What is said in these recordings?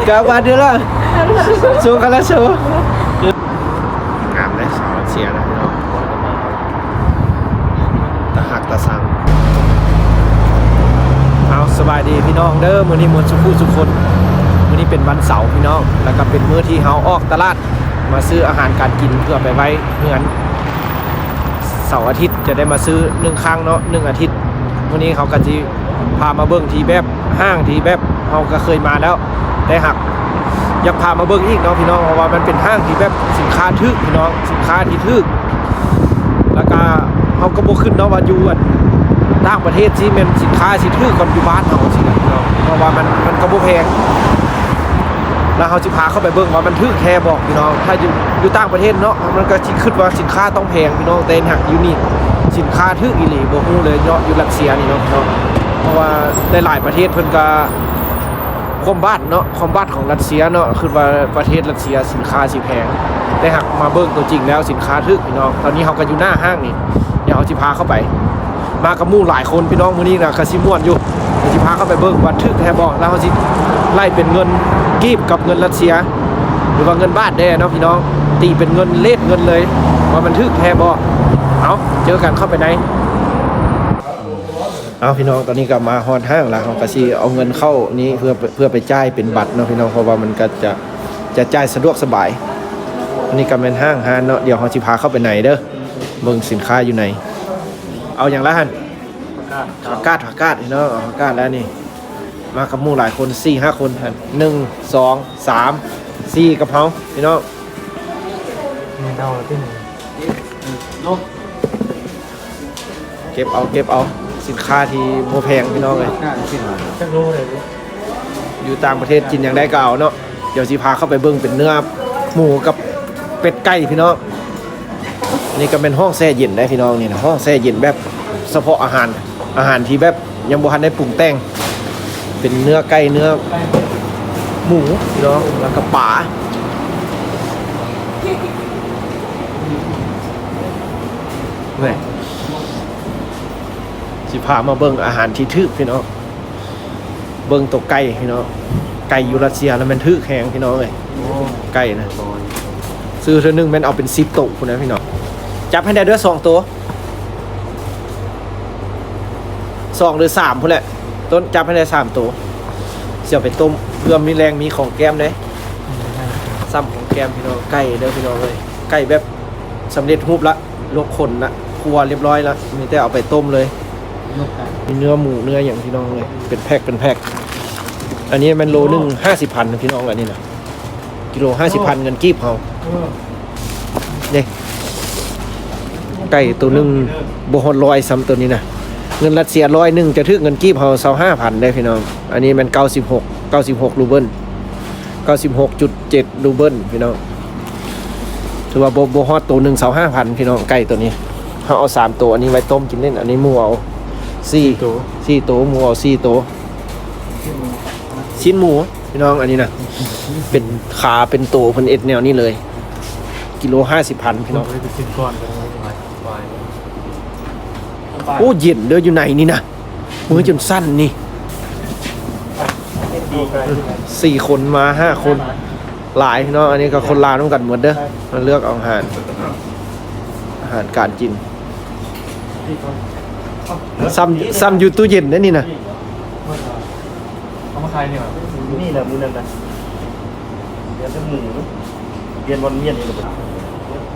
ກະວ່າເດີລະ ໂຊກະລະໂຊ ງາມເດ້ ສາວລັດເຊຍນະພີ່ນ້ອງ ຕາຮັກຕາຊັງ. ເອົາ ສະບາຍດີພີ່ນ້ອງເດີ ມື້ນີ້ມ່ວນສຸຂູສຸຄົນ. ມື້ນີ້ເປັນວັນເສົາພີ່ນ້ອງ ແລ້ວກະເປັນມື້ທີ່ເຮົາອອກຕະຫຼາດ ມາຊື້ອາຫານການກິນເພື່ອໄປໄວ້ເຮືອນ. ເສົາອາທິດຈະໄດ້ມາຊື້ໜຶ່ງຄັ້ງເນາະ ໜຶ່ງອາທິດ. ມື້ນີ້ເຮົາກະຊິພາມາເບິ່ງທີ່ແບບ ຫ້າງທີ່ແບບເຮົາກະເຄີຍມາແລ້ວ ແຕ່ຫາກຢາກພາມາເບິ່ງອີກເນາະພີ່ນ້ອງ ເພາະວ່າມັນເປັນຫ້າງທີ່ແບບສິນຄ້າຖືກພີ່ນ້ອງ ສິນຄ້າທີ່ຖືກ. ແລ້ວກະເຮົາກະບໍ່ຄິດເນາະວ່າຢູ່ອັນຕ່າງປະເທດຊິແມ່ນສິນຄ້າຊິຖືກກວ່າຢູ່ບ້ານເຮົາຊີ້ນະພີ່ນ້ອງ ເພາະວ່າມັນ ມັນກະບໍ່ແພງ. ແລ້ວເຮົາຊິພາເຂົ້າໄປເບິ່ງວ່າມັນຖືກແທ້ບໍ່ພີ່ນ້ອງ. ຖ້າຢູ່ ຢູ່ຕ່າງປະເທດເນາະ ມັນກະຊິຄິດວ່າສິນຄ້າຕ້ອງແພງພີ່ນ້ອງ ແຕ່ຫາກຢູ່ນີ້ສິນຄ້າຖືກອີ່ຫຼີ ບໍ່ຮູ້ເລີຍເນາະ ຢູ່ຣັດເຊຍນີ້ເນາະພີ່ນ້ອງ. ເພາະວ່າຫຼາຍໆປະເທດເພິ່ນກະ ຄວາມບາດເນາະ ຄວາມບາດຂອງຣັດເຊຍເນາະ ຄິດວ່າປະເທດຣັດເຊຍສິນຄ້າຊິແພງ ແຕ່ຫາກມາເບິ່ງຕົວຈິງແລ້ວສິນຄ້າຖືກພີ່ນ້ອງ. ຕອນນີ້ເຮົາກະຢູ່ໜ້າຫ້າງນີ້ ດຽວເຮົາຊິພາເຂົ້າໄປ ມາກັບໝູ່ຫຼາຍຄົນພີ່ນ້ອງ ມື້ນີ້ນະກະຊິມ່ວນຢູ່. ດຽວຊິພາເຂົ້າໄປເບິ່ງວ່າຖືກແທ້ບໍ່ ແລ້ວເຮົາຊິໄລ່ເປັນເງິນກີບກັບເງິນຣັດເຊຍ ຫຼືວ່າເງິນບາດແດ່ເນາະພີ່ນ້ອງ ຕີເປັນເງິນ ເຣດເງິນເລີຍ ວ່າມັນຖືກແທ້ບໍ່. ເອົາ ເຈີກັນເຂົ້າໄປໃນ. ເອົາ ພີ່ນ້ອງ ຕອນນີ້ກະມາຮອດຫ້າງລະ ເຮົາກະຊິເອົາເງິນເຂົ້ານີ້ເພື່ອ ເພື່ອໄປຈ່າຍເປັນບັດເນາະພີ່ນ້ອງ ເພາະວ່າມັນກະຈະ ຈະຈ່າຍສະດວກສະບາຍ. ອັນນີ້ກະແມ່ນຫ້າງຮ້ານເນາະ ດຽວເຮົາຊິພາເຂົ້າໄປໃນເດີ ເບິ່ງສິນຄ້າຢູ່ໃນ. ເອົາຫຍັງລະຫັ້ນ? ຜັກກາດ ຜັກກາດພີ່ນ້ອງ ເອົາຜັກກາດແລ້ວນີ້ ມາກັບໝູ່ຫຼາຍຄົນ ສີ່ຫ້າຄົນຫັ້ນ ໜຶ່ງ ສອງ ສາມ ສີ່ ກັບເຮົາພີ່ນ້ອງ. ແມ່ນເອົາລະຕິ ເກັບເອົາ ເກັບເອົາ ສິນຄ້າທີ່ບໍ່ແພງພີ່ນ້ອງເອີຍ. ຈັກໂລເລີຍ ຢູ່ຕ່າງປະເທດກິນຫຍັງໄດ້ກະເອົາເນາະ. ດຽວຊິພາເຂົ້າໄປເບິ່ງເປັນເນື້ອໝູກັບເປັດໄກ່ພີ່ນ້ອງ. ນີ້ກະແມ່ນຫ້ອງແຊ່ເຢັນໄດ໋ພີ່ນ້ອງ ນີ້ນະ ຫ້ອງແຊ່ເຢັນແບບສະເພາະອາຫານ ອາຫານທີ່ແບບຍັງບໍ່ທັນໄດ້ປຸງແຕ່ງ ເປັນເນື້ອໄກ່ ເນື້ອໝູພີ່ນ້ອງ ແລ້ວກະປາ. ນີ້ ຊິພາມາເບິ່ງອາຫານທີ່ຖືກພີ່ນ້ອງ. ເບິ່ງໂຕໄກ່ພີ່ນ້ອງ ໄກ່ຢູ່ຣັດເຊຍລະແມ່ນຖືກແຮງພີ່ນ້ອງເອີຍ. ໂອ້ ໄກ່ນະ ຊື້ເທື່ອໜຶ່ງແມ່ນເອົາເປັນສິບໂຕພຸ້ນນະພີ່ນ້ອງ. ຈັບໃຫ້ແດ່ເດີ ສອງໂຕ ສອງຫຼືສາມພຸ້ນແຫຼະ. ຕົ້ນ ຈັບໃຫ້ແດ່ສາມໂຕ ຊິເອົາໄປຕົ້ມ ເພື່ອມີແລງມີຂອງແກ້ມເດ້. ຊ້ຳຂອງແກ້ມພີ່ນ້ອງ ໄກ່ເດີພີ່ນ້ອງເອີຍ ໄກ່ແບບສຳເລັດຮູບລະ ລວກຂົນລະ ຄົ່ວລຽບຮ້ອຍລະ ມີແຕ່ເອົາໄປຕົ້ມເລີຍ. ມີເນື້ອໝູເນື້ອຫຍັງພີ່ນ້ອງເອີຍ ເປັນແພັກ ເປັນແພັກ. ອັນນີ້ແມ່ນໂລໜຶ່ງຫ້າສິບພັນພີ່ນ້ອງ ອັນນີ້ນະ ກິໂລຫ້າສິບພັນເງິນກີບເຮົາ. ນີ້ ໄກ່ໂຕໜຶ່ງບໍ່ຮອດຮ້ອຍຊ້ຳໂຕນີ້ນະ. ເງິນຣັດເຊຍຮ້ອຍໜຶ່ງຈະຖືກເງິນກີບເຮົາຊາວຫ້າພັນເດ້ພີ່ນ້ອງ. ອັນນີ້ແມ່ນເກົ້າສິບຫົກ ເກົ້າສິບຫົກຣູເບິນ ເກົ້າສິບຫົກຈຸດເຈັດຣູເບິນພີ່ນ້ອງ. ຖືວ່າບໍ່ ບໍ່ຮອດໂຕໜຶ່ງຊາວຫ້າພັນພີ່ນ້ອງ ໄກ່ໂຕນີ້. ເຮົາເອົາສາມໂຕ ອັນນີ້ໄວ້ຕົ້ມກິນເລ່ນ. ອັນນີ້ໝູເອົາສີ່ ສີ່ໂຕ ສີ່ໂຕ ໝູເອົາສີ່ໂຕ. ຊີ້ນໝູພີ່ນ້ອງ ອັນນີ້ນະ ເປັນຂາເປັນໂຕ ເພິ່ນເຮັດແນວນີ້ເລີຍ. ກິໂລຫ້າສິບພັນພີ່ນ້ອງ. ໂອ້ ເຢັນເດີຢູ່ໃນນີ້ນະ. ມືຈົນສັ່ນນີ້ ສີ່ຄົນມາຫ້າຄົນ ຫຼາຍເນາະ. ອັນນີ້ກະຄົນລາວນຳກັນໝົດເດີ ມາເລືອກເອົາອາຫານ ອາຫານການກິນ. ຊ້ຳ ຊ້ຳຢູ່ຕູ້ເຢັນເດ້ນີ້ນະ. ເອົາມາຂາຍນີ້ຫວາ? ນີ້ແຫຼະມື້ນັ້ນນະ ເດືອນທັງໝູ ເດືອນວັນມຽນນີ້ລະ. ເອີ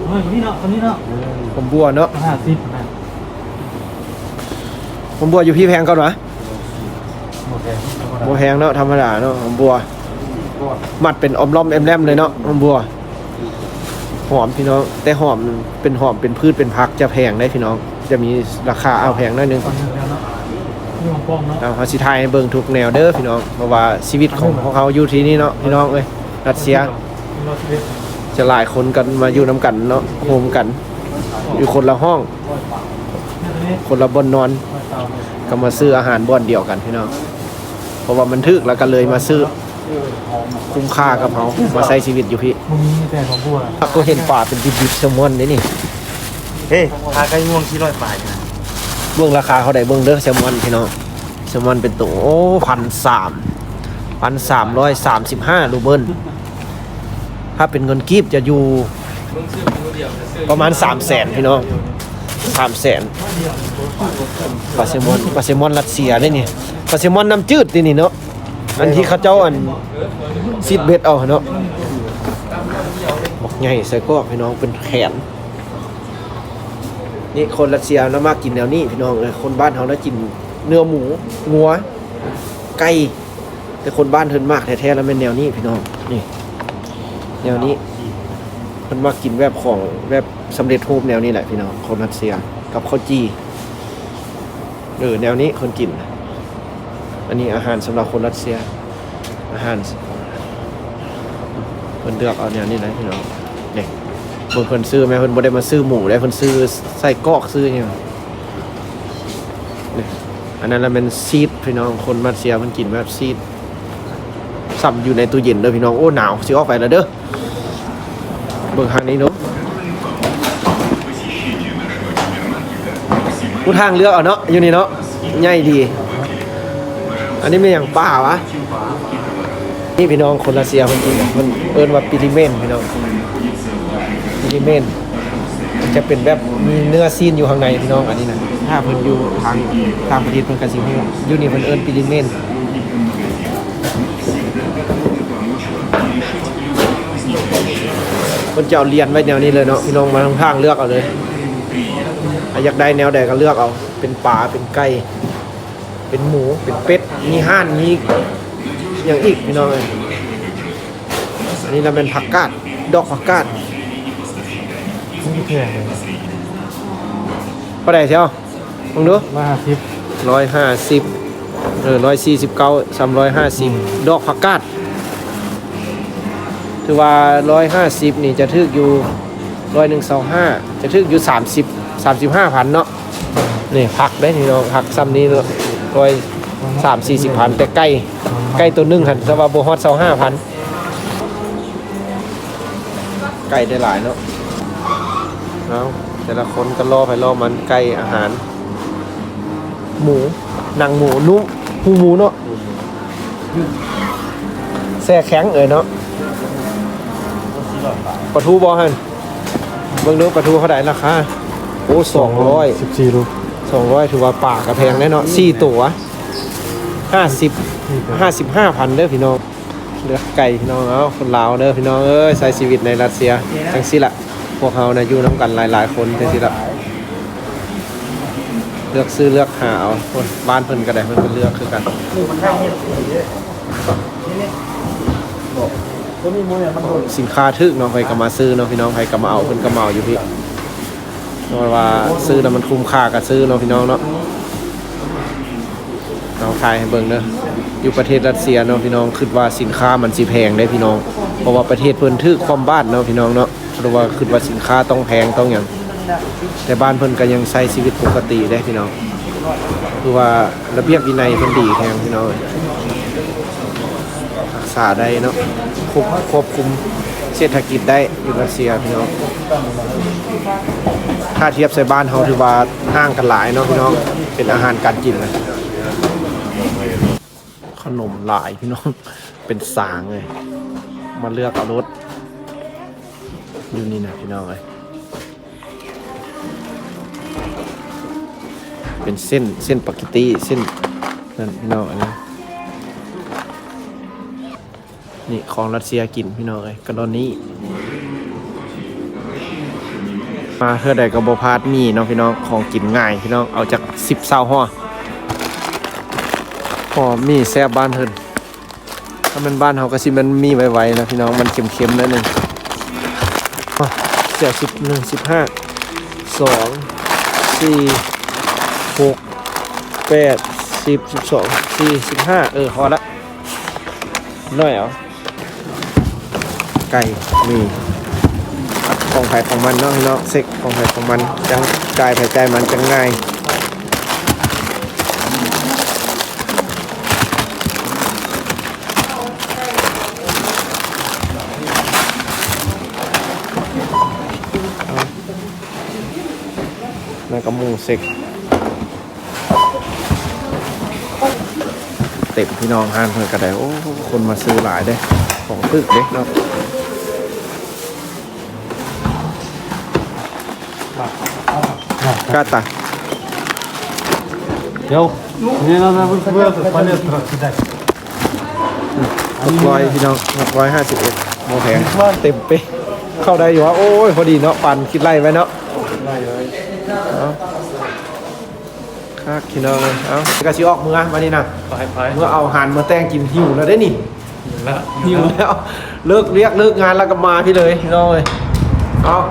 ຄົນນີ້ເນາະ ຄົນນີ້ເນາະ ຫອມບົວເນາະ ຫ້າສິບນະ. ຫອມບົວຢູ່ພີ້ແພງກ່ອນຫວາ? ບໍ່ແພງ ບໍ່ແພງເນາະ ທຳມະດາເນາະ ຫອມບົວ. ມັດເປັນອອມລ້ອມແອ້ມແລ້ມເລີຍເນາະ ຫອມບົວ. ຫອມພີ່ນ້ອງ ແຕ່ຫອມເປັນ ຫອມເປັນພືດເປັນຜັກຈະແພງເດ້ພີ່ນ້ອງ ຈະມີລາຄາ ເອົາ ແພງໜ້ອຍໜຶ່ງ. ເອົາ ເຮົາຊິຖ່າຍໃຫ້ເບິ່ງທຸກແນວເດີພີ່ນ້ອງ ເພາະວ່າຊີວິດຂອງພວກເຮົາຢູ່ທີ່ນີ້ເນາະ ພີ່ນ້ອງເອີຍ ຣັດເຊຍ. ຈະຫຼາຍຄົນກັນມາຢູ່ນຳກັນເນາະ ໂຮມກັນ ຢູ່ຄົນລະຫ້ອງ ຄົນລະບ່ອນນອນ ກະມາຊື້ອາຫານບ່ອນດຽວກັນພີ່ນ້ອງ. ເພາະວ່າມັນຖືກ ແລ້ວກະເລີຍມາຊື້ ຄຸ້ມຄ່າກັບເຮົາ ມາໃຊ້ຊີວິດຢູ່ພີ້. ບໍ່ມີ ມີແຕ່ຂອງບົວ. ກະເຫັນປາເປັນດິບໆ ແຊລມອນເດ້ນີ້. ເອີ ຂາໄກ່ງວງສີ່ຮ້ອຍປາຍນະ. ເບິ່ງລາຄາເທົ່າໃດ ເບິ່ງເດີ ແຊລມອນພີ່ນ້ອງ. ແຊລມອນເປັນໂຕ ໂອ້ ພັນສາມ ພັນສາມຮ້ອຍສາມສິບຫ້າຣູເບິນ ຖ້າເປັນເງິນກີບຈະຢູ່ປະມານສາມແສນພີ່ນ້ອງ ສາມແສນ. ປາແຊລມອນ ປາແຊລມອນຣັດເຊຍເດ້ນີ້ ປາແຊລມອນນ້ຳຈືດເດ້ນີ້ເນາະ ອັນທີ່ເຂົາເຈົ້າອັນຊີດເບັດເອົາຫັ້ນເນາະ ບັກໃຫຍ່ໃສ່ກອກພີ່ນ້ອງ ເປັນແຂນ. ນີ້ຄົນຣັດເຊຍນະມັກກິນແນວນີ້ພີ່ນ້ອງເອີຍ ຄົນບ້ານເຮົານະກິນເນື້ອໝູ ງົວ ໄກ່ ແຕ່ຄົນບ້ານເພິ່ນມັກແທ້ໆລະແມ່ນແນວນີ້ພີ່ນ້ອງ ນີ້ ແນວນີ້ ເພິ່ນມັກກິນແບບຂອງແບບສຳເລັດຮູບແນວນີ້ແຫຼະພີ່ນ້ອງ ຄົນຣັດເຊຍ ກັບເຂົ້າຈີ່ ເອີ ແນວນີ້ເພິ່ນກິນ. ອັນນີ້ອາຫານສຳລັບຄົນຣັດເຊຍ ອາຫານ ເພິ່ນເລືອກເອົາແນວນີ້ນະພີ່ນ້ອງ ນີ້ ເບິ່ງເພິ່ນຊື້ແມ່ນ ເພິ່ນບໍ່ໄດ້ມາຊື້ໝູເດ້ ເພິ່ນຊື້ໄສ້ກອກ ຊື້ຫຍັງ ນີ້ ອັນນັ້ນລະແມ່ນຊີດພີ່ນ້ອງ ຄົນຣັດເຊຍເພິ່ນກິນແບບຊີດ ຊ້ຳຢູ່ໃນຕູ້ເຢັນເດີພີ່ນ້ອງ. ໂອ້ ໜາວ ຊິອອກໄປລະເດີ. ເບິ່ງທາງນີ້ເນາະ ຜູ້ທາງເລືອກເອົາເນາະ ຢູ່ນີ້ເນາະ ໃຫຍ່ດີ. ອັນນີ້ແມ່ນຫຍັງ ປາຫວາ? ນີ້ພີ່ນ້ອງ ຄົນຣັດເຊຍເພິ່ນກິນ ເພິ່ນເອີ້ນວ່າປີລິເມນພີ່ນ້ອງ ປີລິເມນ ຈະເປັນແບບມີເນື້ອຊີ້ນຢູ່ຂ້າງໃນພີ່ນ້ອງ. ອັນນີ້ນະ ຖ້າເພິ່ນຢູ່ທາງຕ່າງປະເທດເພິ່ນກະຊິຮູ້ ຢູ່ນີ້ເພິ່ນເອີ້ນປີລິເມນ. ເພິ່ນຈະເອົາລຽນໄວ້ແນວນີ້ເລີຍເນາະ ພີ່ນ້ອງມາທາງທາງເລືອກເອົາເລີຍ ຖ້າຢາກໄດ້ແນວໃດກໍເລືອກເອົາ ເປັນປາ ເປັນໄກ່ ເປັນໝູ ເປັນເປັດ ມີຫ່ານ ມີຫຍັງອີກພີ່ນ້ອງເອີຍ. ອັນນີ້ລະແມ່ນຜັກກາດ ດອກຜັກກາດ ມັນແພງເລີຍ ເທົ່າໃດເຊວ? ເບິ່ງດູ ຮ້ອຍຫ້າສິບ ຮ້ອຍຫ້າສິບ ເອີ ຮ້ອຍສີ່ສິບເກົ້າ ສາມຮ້ອຍຫ້າສິບ ອືມ ດອກຜັກກາດ ຖືວ່າຮ້ອຍຫ້າສິບນີ້ຈະຖືກຢູ່ ຮ້ອຍໜຶ່ງຊາວຫ້າ ຈະຖືກຢູ່ສາມສິບ ສາມສິບຫ້າພັນເນາະ. ນີ້ຜັກເດ້ພີ່ນ້ອງ ຜັກຊ່ຳນີ້ ຮ້ອຍສາມສີ່ສິບພັນ ແຕ່ໄກ່ ໄກ່ໂຕໜຶ່ງຫັ້ນ ແຕ່ວ່າບໍ່ຮອດຊາວຫ້າພັນ. ໄກ່ໄດ້ຫຼາຍເນາະ ເອົາ ແຕ່ລະຄົນກໍລໍໃຜລໍມັນ ໄກ່ອາຫານ ໝູ ໜັງໝູນຸ້ມ ຫູໝູເນາະ ແຊ່ແຂງເອີຍເນາະ. ປາທູບໍ່ຫັ້ນ ເບິ່ງດູປາທູເທົ່າໃດລາຄາ? ໂອ້ ສອງຮ້ອຍ ສິບສີ່ໂລ ສອງຮ້ອຍ ຖືວ່າປາກະແພງແດ່ເນາະ ສີ່ໂຕ ຫ້າສິບ ຫ້າສິບຫ້າພັນເດີພີ່ນ້ອງ. ເລືອກໄກ່ພີ່ນ້ອງ ເອົາ ຄົນລາວເດີພີ່ນ້ອງເອີຍ ໃຊ້ຊີວິດໃນຣັດເຊຍຈັ່ງຊີ້ລະ ພວກເຮົານະຢູ່ນຳກັນຫຼາຍໆຄົນຈັ່ງຊີ້ລະ ເລືອກຊື້ເລືອກຫາເອົາ. ໂອ້ຍ ບ້ານເພິ່ນກໍໄດ້ ເພິ່ນກໍເລືອກຄືກັນ. ສິນຄ້າຖືກເນາະ ໃຜກໍມາຊື້ເນາະພີ່ນ້ອງ ໃຜກໍມາເອົາ ເພິ່ນກໍມາເອົາຢູ່ພີ້ ເພາະວ່າຊື້ແລ້ວມັນຄຸ້ມຄ່າກໍຊື້ເນາະພີ່ນ້ອງເນາະ. ເອົາ ຖ່າຍໃຫ້ເບິ່ງເດີ ຢູ່ປະເທດຣັດເຊຍເນາະພີ່ນ້ອງ ຄິດວ່າສິນຄ້າມັນຊິແພງເດ້ພີ່ນ້ອງ ເພາະວ່າປະເທດເພິ່ນຖືກຄວ່ຳບາດເນາະພີ່ນ້ອງເນາະ ຫຼືວ່າຄິດວ່າສິນຄ້າຕ້ອງແພງຕ້ອງຫຍັງ ແຕ່ບ້ານເພິ່ນກໍຍັງໃຊ້ຊີວິດປົກກະຕິເດ້ພີ່ນ້ອງ ຄືວ່າລະບຽບວິໄນເພິ່ນດີແຮງພີ່ນ້ອງ ຮັກສາໄດ້ເນາະ ຄວບ ຄວບຄຸມເສດຖະກິດໄດ້ຢູ່ຣັດເຊຍພີ່ນ້ອງ. ຖ້າທຽບໃສ່ບ້ານເຮົາຖືວ່າຫ່າງກັນຫຼາຍເນາະພີ່ນ້ອງ ເປັນອາຫານການກິນນະ. ຂະໜົມຫຼາຍພີ່ນ້ອງ ເປັນສາງເລີຍ ມາເລືອກເອົາໂລດ ຢູ່ນີ້ນະພີ່ນ້ອງເອີຍ ເປັນເສັ້ນ ເສັ້ນປາເກັດຕີ ເສັ້ນນັ້ນພີ່ນ້ອງ ອັນນີ້ ນີ້ຂອງຣັດເຊຍກິນພີ່ນ້ອງເອີຍ ກາດອນນີ້ ມາເທື່ອໃດກໍບໍ່ພາດໝີ່ເນາະພີ່ນ້ອງ ຂອງກິນງ່າຍພີ່ນ້ອງ ເອົາຈັກສິບ ຊາວຫໍ່ ຫໍ່ໝີ່ແຊບບ້ານເພິ່ນ ຖ້າແມ່ນບ້ານເຮົາກໍຊິແມ່ນໝີ່ໄວໆນະພີ່ນ້ອງ ມັນເຄັມໆໜ້ອຍໜຶ່ງ ເສຍສິບ ໜຶ່ງ ສິບຫ້າ ສອງ ສີ່ ຫົກ ແປດ ສິບ ສິບສອງ ສີ່ ສິບຫ້າ ເອີ ພໍລະ ໜ້ອຍເອົາ ໄກ່ ໝີ່ ຂອງໃຜຂອງມັນເນາະພີ່ນ້ອງ ເຊັກຂອງໃຜຂອງມັນ ຈັ່ງຈ່າຍໃຜຈ່າຍມັນຈັ່ງງ່າຍ. ແລ້ວກໍໝູເຊັກ. ເຕັມພີ່ນ້ອງ ຮ້ານເພິ່ນກໍໄດ້ ໂອ້ ຄົນມາຊື້ຫຼາຍເດ້ ຂອງຖືກເດ້ເນາະ. ກາຕາ Yo, мне надо вот в этот палетку кидать. ຫົກຮ້ອຍພີ່ນ້ອງ ຫົກຮ້ອຍຫ້າສິບເອັດ ບໍ່ແພງ ເຕັມເປະ ເຂົ້າໄດ້ຢູ່ວ່າ. ໂອ້ຍ ພໍດີເນາະ ປານຄິດໄລ່ໄວ້ເນາະ. ເອົາ ຄັກພີ່ນ້ອງເອີຍ. ເອົາ ກໍຊິອອກເມືອບັດນີ້ນະ ໄປໆ ເມືອເອົາອາຫານມາແຕ່ງກິນ. ຫິວແລ້ວເດ້ນີ້ ຫິວແລ້ວ ຫິວແລ້ວ ເລີກວຽກເລີກງານແລ້ວກໍມາພີ້ເລີຍພີ່ນ້ອງເອີຍ. ເອົາ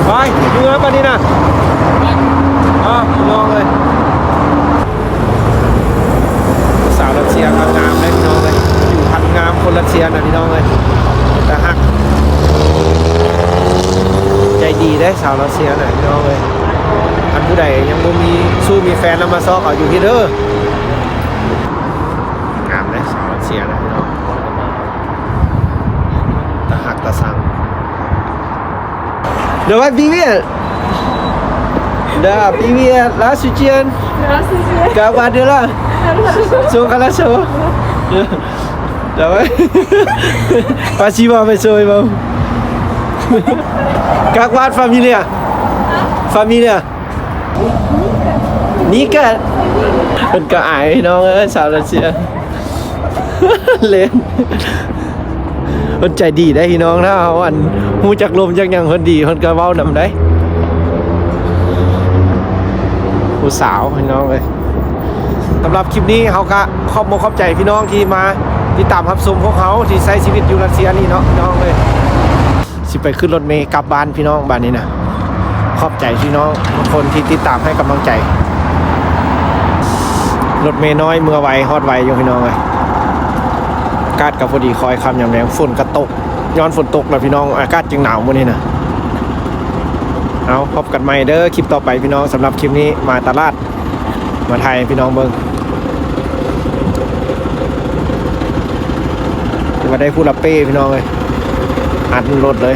ໄປເມືອບັດນີ້ນະ. ເອົາ ພີ່ນ້ອງເອີຍ ສາວຣັດເຊຍກໍງາມເດ້ພີ່ນ້ອງເອີຍ ຜິວພັນງາມ ຄົນຣັດເຊຍນະພີ່ນ້ອງເອີຍ ເປັນຕາຮັກ ໃຈດີເດ້ສາວຣັດເຊຍນະພີ່ນ້ອງເອີຍ. ຄັນຜູ້ໃດຍັງບໍ່ມີຊູ້ມີແຟນແລ້ວ ມາຊອກເອົາຢູ່ພີ້ເດີ. ງາມເດ້ສາວຣັດເຊຍນະພີ່ນ້ອງ ຕາຮັກຕາຊັງ. Давай, привет! Да, привет, здравствуйте. Здравствуйте. Как ваши дела? Хорошо. Всё хорошо. Давай. Спасибо большое вам. Как ваша фамилия? Фамилия? Ника. ເພິ່ນກໍອາຍພີ່ນ້ອງເອີຍ ສາວຣັດເຊຍ ເລ່ນ. ເພິ່ນໃຈດີໄດ໋ພີ່ນ້ອງ ຖ້າເຮົາ ອັນ ຮູ້ຈັກລົມຈັກຫຍັງເພິ່ນດີ ເພິ່ນກໍເວົ້ານຳໄດ໋ ຜູ້ສາວພີ່ນ້ອງເອີຍ. ສຳລັບຄລິບນີ້ເຮົາກໍຂອບອົກຂອບໃຈພີ່ນ້ອງທີ່ມາຕິດຕາມຮັບຊົມພວກເຮົາທີ່ໃຊ້ຊີວິດຢູ່ຣັດເຊຍນີ້ເນາະ ພີ່ນ້ອງເອີຍ. ຊິໄປຂຶ້ນລົດເມກັບບ້ານພີ່ນ້ອງ ບາດນີ້ນະ. ຂອບໃຈພີ່ນ້ອງທຸກຄົນທີ່ຕິດຕາມໃຫ້ກຳລັງໃຈ. ລົດເມນ້ອຍເມືອໄວຮອດໄວຢູ່ພີ່ນ້ອງເອີຍ. ອາກາດກໍພໍດີ ຄ່ອຍຄ່ຳຍາມແລງ ຝົນກໍຕົກ ຍ້ອນຝົນຕົກແລ້ວພີ່ນ້ອງ ອາກາດຈຶ່ງໜາວມື້ນີ້ນະ. ເອົາ ພົບກັນໃໝ່ເດີຄລິບຕໍ່ໄປພີ່ນ້ອງ. ສຳລັບຄລິບນີ້ມາຕະຫຼາດ ມາຖ່າຍໃຫ້ພີ່ນ້ອງເບິ່ງ ຖືວ່າໄດ້ຜູ້ລະເປ້ພີ່ນ້ອງເອີຍ ອັດລົດເລີຍ.